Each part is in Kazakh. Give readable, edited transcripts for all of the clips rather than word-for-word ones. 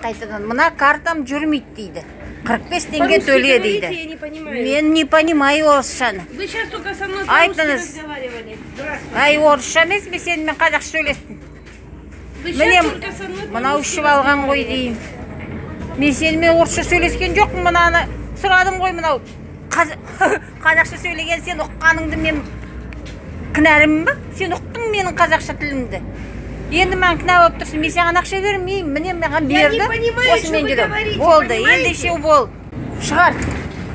Қайтадан мына картам жүрмейді дейді. 45 теңге төле Говорите, дейді. я не понимаю. Мен не понимаю орысшаны. Вы сейчас только со мной по-русски Айтыңыз. разговаривали. Ай, орысша емес пе, сенімен қазақша сөйлестім. Вы Міне, сейчас только со мной мынау по-русски ішіп алған ғой разговаривали. деймін. Мен сенімен орысша сөйлескен жоқпын, мынаны сұрадым ғой мынау. Қазақша сөйлеген сен ұққаныңды мен кінәлімін ба? Сен ұқтың менің қазақша тілімді. Енді маған кінә болып тұрсың, мен саған ақша бермеймін. Міне, маған Я не берді. Понимаю, Осымен что вы жүремін. Говорите, Болды, понимаете? Ендеше бол. Шығар.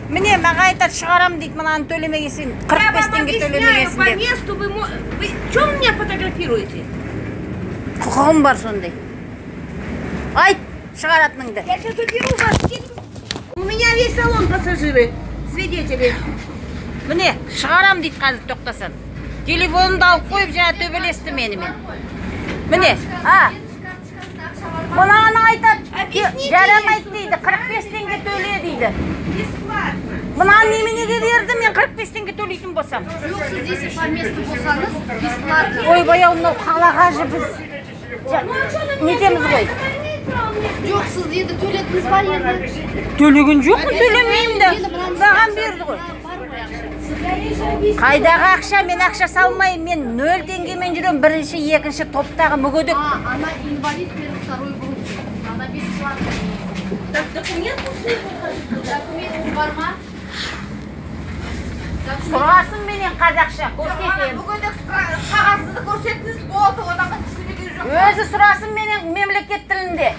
Міне, маған айтады, шығарам дейді, мынаны төлемеген сен Я 45 вам теңге объясняю, төлемегенсің по деп. месту вы. Вы чем меня фотографируете? Құқығым бар сондай. Айт, шығаратыныңды. Я сейчас уберу вас. У меня весь салон пассажиры, свидетели. Міне, шығарам дейді қазір тоқтасаң. Телефонымды алып қойып, жаңа төбелесті менімен. Міне, а, мынаны айтады, Объясните. Жарамайды дейді, 45 теңге төле дейді. Бесплатно. Мынаны неменеге берді, мен 45 теңге төлейтін болсам? Жоқ, сіз если по месту болсаңыз, бесплатно. Ойбай ау, мынау қалаға же біз нетеміз ғой. Жоқ, сіз енді төледіңіз ба енді? Төлеген жоқпын, төлемеймін да. Енді мынаны Маған берді ғой. Бар ғой ақша. Қайдағы ақша, мен ақша салмаймын, мен 0 теңгемен жүремін, бірінші, екінші топтағы мүгедек. А, она инвалид первой, второй группы. Она бесплатно. Так, документ пустые покажите. Документ бар ма? Сұрасын менен қазақша, көрсетемін. Мүгедек қағазыңызды көрсетіңіз, болды, одан басқа ештеңе керек жоқ. Өзі сұрасын менен мемлекет тілінде.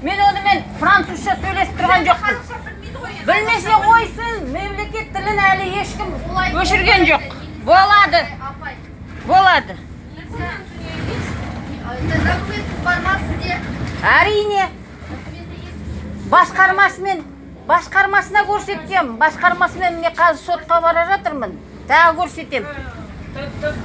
Мен онымен французша сөйлесіп тұрған жоқпын. Қазақша білмейді ғой енді. Білмесе қойсын, мемлекет тілін әлі ешкім Олай өшірген жоқ. Болмайды. Болады, Апай, болады. нельзя. Документіңіз бар ма сізде? Әрине, Документы есть? Басқармасымен, басқармасына көрсеткем. Басқармасымен міне қазір сотқа бара жатырмын. Тағы көрсетем. Так, так,